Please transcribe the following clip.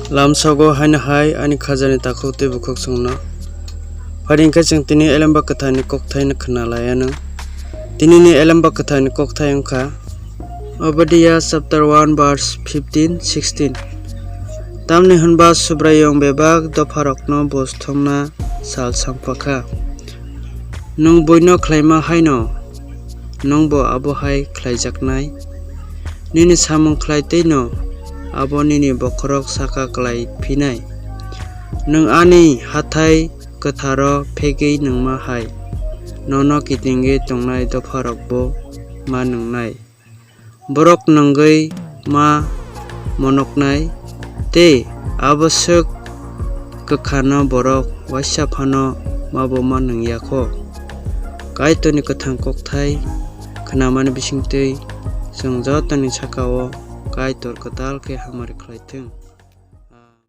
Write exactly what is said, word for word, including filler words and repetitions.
Lamsogo haino hai ani khajani takhuk tei bukhuk chwngno. Phai hwnkhe chwng tini Elemba Kwtharni kokthaino khna lai anw. Tinini Elemba Kwtharni kokthai wngkha Obadiya chapter one verse fifteen, sixteen. Tamni hwnba Subraiyung bebak dopharokno buj thumna sal sampakha. Nwng buino khlaima haino nwngbo abo hai khlaijaknai. Nini samung khlai tei'-no abo nini bokhorok saka klai phinai. Nwng ani hathái kwtharo phegwi nungma hai nono kitingwi tongnai dopharokbo ma nungnai. Borok nungwi ma monoknai, tei abo swk kwkhano borok uáisa phano mabo ma nung ya kho. Kaitorni kwthang kokthai khnamani bisingtwi chwng jotoni saka-o Kaitor kwtal khe hamari khlai thung.